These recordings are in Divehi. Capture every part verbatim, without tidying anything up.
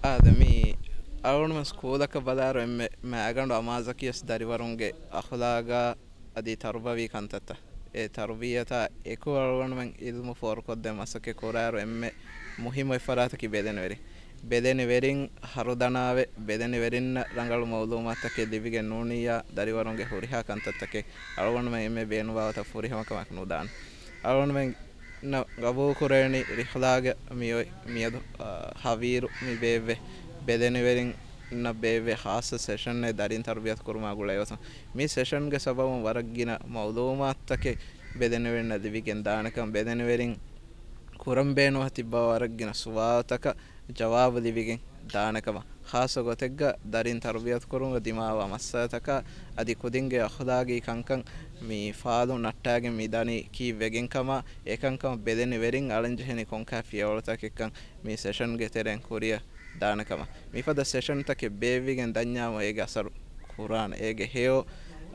އާދެ، މި އަޅުގަނޑުމެން ސްކޫލަކަށް ބަލާއިރު އެންމެ މައިގަނޑު އަމާޒަކީވެސް ދަރިވަރުންގެ އަޚުލާގާ އަދި ތަރުބަވީ ކަންތައްތައް. އެ ތަރުބިއްޔަތާ އެކު އަޅުގަނޑުމެން އިލްމު ފޯރުކޮށްދޭން މަސައްކަތް ކުރާއިރު އެންމެ މުހިއްމު އެއް ފަރާތަކީ ބެލެނިވެރިން. ބެލެނިވެރިން ހަރުދަނާވެ، ބެލެނިވެރިންނަށް ރަނގަޅު މައުލޫމާތުތަކެއް ލިބިގެން ނޫނިއްޔާ، ދަރިވަރުންގެ ހުރިހާ ކަންތައްތަކެއް އަޅުގަނޑުމެން އެންމެ ބޭނުންވާ ގޮތަށް ފުރިހަމަކަމަކަށް ނުދާނެ. އަޅުގަނޑުމެންނަށް ގަބޫލުކުރެވެނީ ރިޙްލާގެ މިއޮތް މިއަދު، އާ، ހަވީރު މި ބޭއްވޭ ބެލެނިވެރިންނަށް ބޭއްވޭ ޚާއްޞަ ސެޝަންއެއް ދަރިން ތަރުބިޔަތު ކުރުމާ ގުޅޭ ގޮތުން. މި ސެޝަންގެ ސަބަބުން ވަރަށް ގިނަ މައުލޫމާތުތަކެއް ބެލެނިވެރިންނަށް ލިބިގެން ދާނެކަން، ބެލެނިވެރިން ކުރަން ބޭނުންވާ ތިއްބާ ވަރަށް ގިނަ ސުވާލުތަކަށް ޖަވާބު ލިބިގެން ދާނެކަމަށް، ޚާއްޞަ ގޮތެއްގަ ދަރިން ތަރުބިޔަތު ކުރުމުގަ ދިމާވާ މައްސަލަތަކާ އަދި ކުދިންގެ އަޚުލާގީ ކަންކަން މި ފާލުން ނައްޓާގެން މި ދަނީ ކީއްވެގެން ކަމާ، އެކަންކަމަށް ބެލެނިވެރިން އަޅަންޖެހެނީ ކޮންކަހަލަ ފިޔަވަޅުތަކެއްކަން މި ސެޝަންގެ ތެރެއިން ކުރިއަށް ދާނެ ކަމަށް. މިފަދަ ސެޝަންތަކެއް ބޭއްވިގެން ދަންޏާމު އޭގެ އަސަރު ކުރާނެ. އޭގެ ހެޔޮ،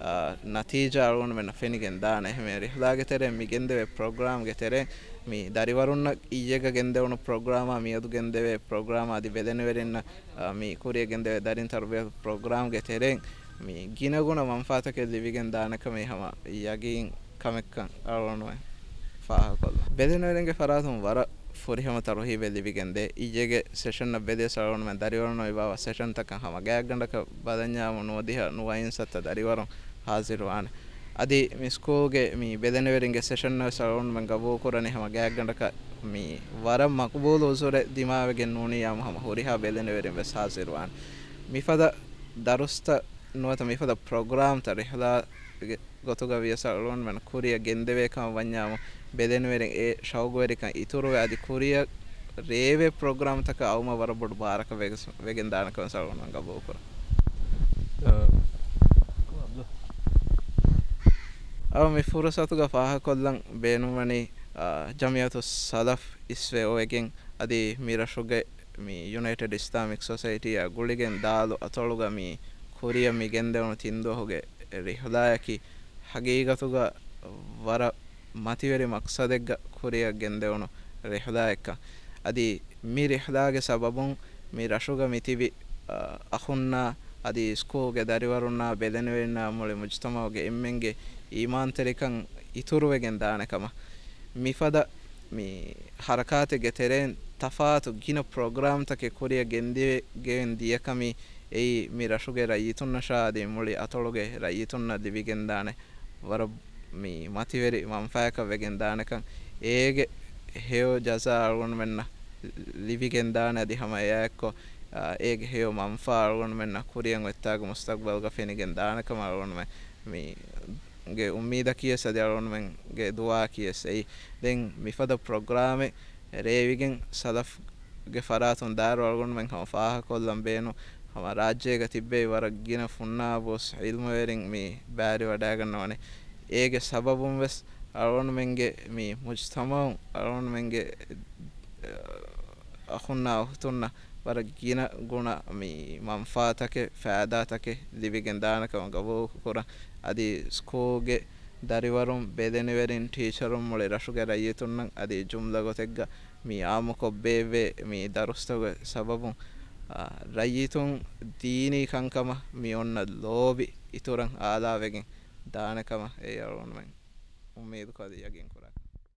އާ، ނަތީޖާ އަޅުގަނޑުމެންނަށް ފެނިގެން ދާނެ. އެހެންވެ، ރިޙްލާގެ ތެރެއިން މި ގެންދެވޭ ޕްރޮގްރާމްގެ ތެރެއިން މި ދަރިވަރުންނަށް އިއްޔެގަ ގެންދެވުނު ޕްރޮގްރާމާ މިއަދު ގެންދެވޭ ޕްރޮގްރާމާ އަދި ބެލެނިވެރިންނަށް، އާ، މި ކުރިއަށް ގެންދެވޭ ދަރިން ތަރުބިޔަތު ޕްރޮގްރާމްގެ ތެރެއިން މި ގިނަގުނަ މަންފާތަކެއް ލިބިގެން ދާނެކަމީ ހަމަ ޔަގީން ކަމެއްކަން އަޅުގަނޑުމެން ފާހަގަކޮށްލަން. ބެލެނިވެރިންގެ ފަރާތުން ވަރަށް ފުރިހަމަ ތަރުހީބެއް ލިބިގެންދޭ. އިއްޔެގެ ސެޝަންއަށް ބެލިޔަސް އަޅުގަނޑުމެން ދަރިވަރުންނަށް އޮތް ބާވާ ސެޝަންތަކަށް ހަމަ ގާތްގަނޑަކަށް ބަލަންޏާމު ނުވަދިހަ ނުވައިން ސައްތަ ދަރިވަރުން ހާޒިރުވާނެ. އަދި މި ސްކޫލްގެ މި ބެލެނިވެރިންގެ ސެޝަންއަށް ވެސް އަޅުގަނޑުމެން ގަބޫލުކުރަނީ ހަމަ ގާތްގަނޑަކަށް މި ވަރަށް މަޤުބޫލު އުޒުރެއް ދިމާވެގެން ނޫނިއްޔާމު ހަމަ ހުރިހާ ބެލެނިވެރިން ވެސް ހާޒިރުވާނެ. މިފަދަ ދަރުސްތައް ނުވަތަ މިފަދަ ޕްރޮގްރާމްތައް ރިޙްލާގެ ގޮތުގަ ވިޔަސް އަޅުގަނޑުމެން ކުރިއަށް ގެންދެވޭ ކަމަށް ވަންޏާމު، ބެލެނިވެރިން އެ ޝައުގުވެރިކަން އިތުރުވެ، އަދި ކުރިއަށް ރޭވޭ ޕްރޮގްރާމްތަކަށް އައުމަށް ވަރަށް ބޮޑު ބާރަކަށް ވެގެސް-، ވެގެން ދާނެ ކަމަށް އަޅުގަނޑުމެން ގަބޫލުކުރަން. އަ، އަ، މި ފުރުސަތުގަ ފާހަގަކޮށްލަން ބޭނުންވަނީ، އަ، ޖަމިއްޔަތުއްސަލަފް އިސްވެ އޮވެގެން، އަދި މި ރަށުގެ މި ޔުނައިޓެޑް އިސްލާމިކް ސޮސައިޓީއާ ގުޅިގެން ދާލު އަތޮޅުގަ މި ކުރިއަށް މި ގެންދެވުނު ތިން ދުވަހުގެ ރިޙްލާއަކީ ހަގީގަތުގަ ވަރަށް މަތިވެރި މަޤްޞަދެއްގަ ކުރިއަށް ގެންދެވުނު ރިޙްލާއެއްކަން. އަދި މި ރިޙްލާގެ ސަބަބުން މި ރަށުގަ މި ތިބި، އަ، އަޚުންނާ އަދި ސްކޫލްގެ ދަރިވަރުންނާ ބެލެނިވެރިންނާ މުޅި މުޖުތަމަޢުގެ އެންމެންގެ އީމާންތެރިކަން އިތުރުވެގެން ދާނެ ކަމަށް. މިފަދަ މި ހަރަކާތެއްގެ ތެރެއިން ތަފާތު ގިނަ ޕްރޮގްރާމްތަކެއް ކުރިއަށް ގެންދިޔަ-، ގެން ދިޔަކަމީ އެއީ މި ރަށުގެ ރައްޔިތުންނަށާ އަދި މުޅި އަތޮޅުގެ ރައްޔިތުންނަށް ލިބިގެންދާނެ ވަރަށް މި މަތިވެރި މަންފާއަކަށް ވެގެން ދާނެކަން. އޭގެ ހެޔޮ ޖަޒާ އަޅުގަނޑުމެންނަށް ލިބިގެން ދާނެ. އަދި ހަމަ އެއާއެއްކޮށް، އާ، އޭގެ ހެޔޮ މަންފާ އަޅުގަނޑުމެންނަށް ކުރިއަށް އޮތްތާގަ މުސްތަގްބަލްގަ ފެނިގެން ދާނެކަމަށް އަޅުގަނޑުމެން މި ގެ އުއްމީދަކީވެސް އަދި އަޅުގަނޑުމެންގެ ދުޢާއަކީވެސް އެއީ. ދެން މިފަދަ ޕްރޮގްރާމެއް ރޭވިގެން ސަލަފްގެ ފަރާތުން ދާއިރު އަޅުގަނޑުމެން ހަމަ ފާހަގަކޮށްލަން ބޭނުން، ހަމަ ރާއްޖޭގަ ތިއްބެވި ވަރަށް ގިނަ ފުންނާބު ވެސް ޢިލްމުވެރިން މި ބައިވެރިވަޑައިގަންނަވަނީ. އޭގެ ސަބަބުން ވެސް އަޅުގަނޑުމެންގެ މި މުޖުތަމަޢުން އަޅުގަނޑުމެންގެ އަޚުންނާ އުޚްތުންނަށް ވަރަށް ގިނަ ގުނަ މި މަންފާތަކެއް، ފައިދާތަކެއް ލިބިގެން ދާނެކަމަށް ގަބޫލުކުރަން. އަދި ސްކޫލްގެ ދަރިވަރުން، ބެލެނިވެރިން، ޓީޗަރުން މުޅި ރަށުގެ ރައްޔިތުންނަށް އަދި ޖުމްލަ ގޮތެއްގަ މި އާއްމުކޮށް ބޭއްވޭ މި ދަރުސްތަކުގެ ސަބަބުން، އާ، ރައްޔިތުން ދީނީ ކަންކަމަށް މި އޮންނަ ލޯބި އިތުރަށް އާލާވެގެން ދާނެކަމަށް އެއީ އަޅުގަނޑުމެން އުއްމީދުކޮށް އަދި ޔަގީން ކުރާ.